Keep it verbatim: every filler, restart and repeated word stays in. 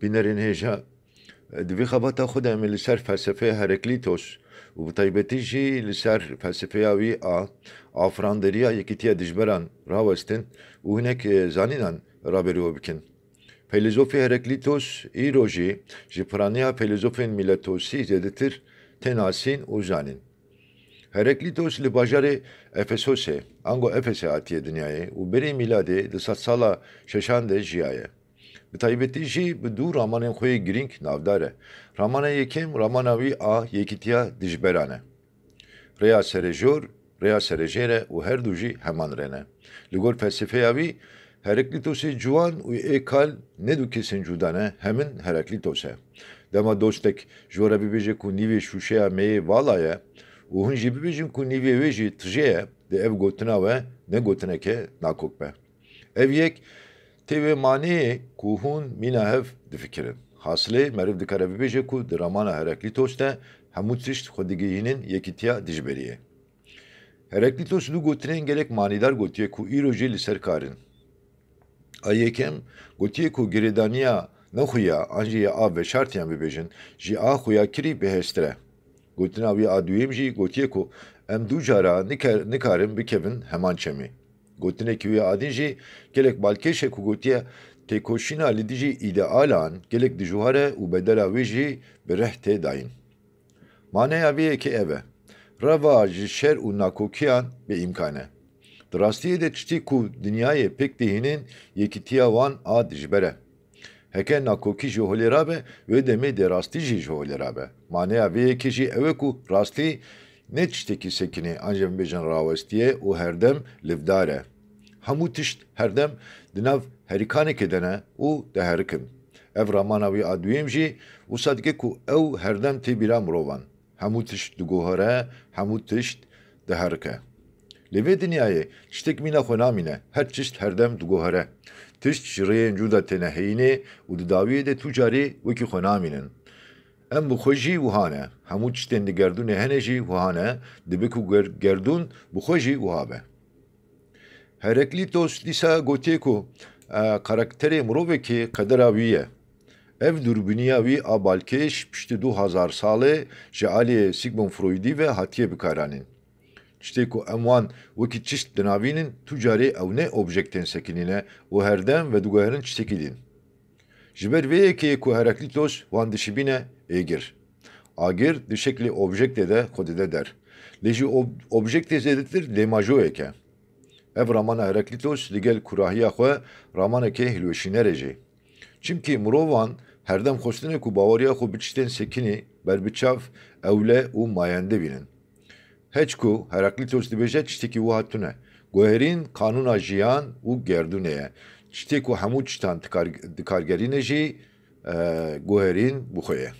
Bînerên hêja, di vî xebata xwe de em ê li ser felsefeya Hereklîtos û bi taybetî jî li ser felsefeya wî a afiranderiya yekîtiya dijberan rawestin û hinek, e, zanînan raberî we bikin. Feylezofê Hereklîtos îro jî ji piraniya feylezofên Mîletosî zêdetir tê nasîn û zanîn. Hereklîtos li bajarê Efesosê, ango Efesê hatiye dinyayê û berî mîladê di sedsala şeşan de jiyaye. Bi taybetî jî bi du ramanên xwe yê girîng navdar e. Ramana yekem, ramana wî a yekîtiya dijberan e. Rêya serejor, rêya serejêr e û her du jî heman rê ne. Li gor felsefeya wî, Hereklîtosê ciwan û ê kal ne du kesên cuda ne, hemin Hereklîtos e. Dema dostek ji we re bibêje ku nîvê şûşeya meyê vala ye û hûn jî bibêjin ku nîvê wê jî tijê ye, di ev gotina we ne gotineke nakok be. Ev yek tê wê maneyê ku hûn mîna hev difikirin. Hasilê, meriv dikare bibêje ku di ramana Hereklîtos de hemû tişt xwe digihînin yekîtiya dijberiyê. Hereklîtos du gotinên gelek manîdar gotiye ku îro jî li ser kar in. A yekem gotiye ku girêdaniya nexuya an jî ya a veşartiyan bibêjin, ji a xuyakirî bihêztir e. Gotina wî a duyem jî gotiye ku em du cara niker-, nikarin bikevin heman çemê. Gotinekî wî a din jî gelek balkêş e ku gotiye têkoşîna li dijî îdealan gelek dijwar e û bedela wê jî bi rih tê dayîn. Maneya vê yekê ev e. Reva ji şer û nakokiyan bêîmkan e. Di rastiyê de tiştî ku dinyayê pêk dihînin yekîtiya wan a dijber e. Heke nakokî ji holê rabe, wê demê dê rastî jî ji holê rabe. Maneya vê yekê jî ew e ku rastî ne tiştekî sekinî an jî em bêjin rawestî ye û herdem livdar e. Hemû tişt herdem di nav herîkanekê de ne û diherikin. Ev ramana wî a duyem jî wisa dike ku ew herdem tê bîra mirovan. Hemû tişt diguhere, hemû tişt diherike. Lê vê dinyayê tiştek mîna xwe namîne, her tişt herdem diguhere. Tişt ji rêyên cuda têne heyînê û di dawiyê de tu carî wekî xwe namînin. Em bi xwe jî wiha ne. Hemû tiştên di gerdûnê hene jî wiha ne, dibe ku ger-, gerdûn bi xwe jî wiha be. Hereklîtos dîsa gotiye ku, e, karakterê mirovekî qedera wî ye. Ev dûrbîniya wî a balkêş piştî du hezar salê ji aliyê Sigmund Freudî ve hatiye bikaranîn. Tiştê ku em wan wekî tişt dinavînin, tu carê ew ne objektên sekinî ne û herdem vediguherin tiştekî din. Ji ber vê yekê ye ku Hereklîtos wan dişibîne êgir. Agir di şeklê objektê de xwe dide der. Lê ji ob-, objektê zêdetir lêmajoyek e. Ev ramana Hereklîtos li gel kurahiya xwe ramaneke hilweşîner e jî. Çimkî mirovan herdem xwestine ku baweriya xwe bi tiştên sekinî, berbiçav, ewle û mayende bînin. Heçku Hereklîtos dibêje tiştekî wiha tune. Guherîn qanûna jiyan û gerdûnê ye. Tiştê ku hemû tiştan dikar-, dikargerîne jî, e, guherîn bi xwe ye.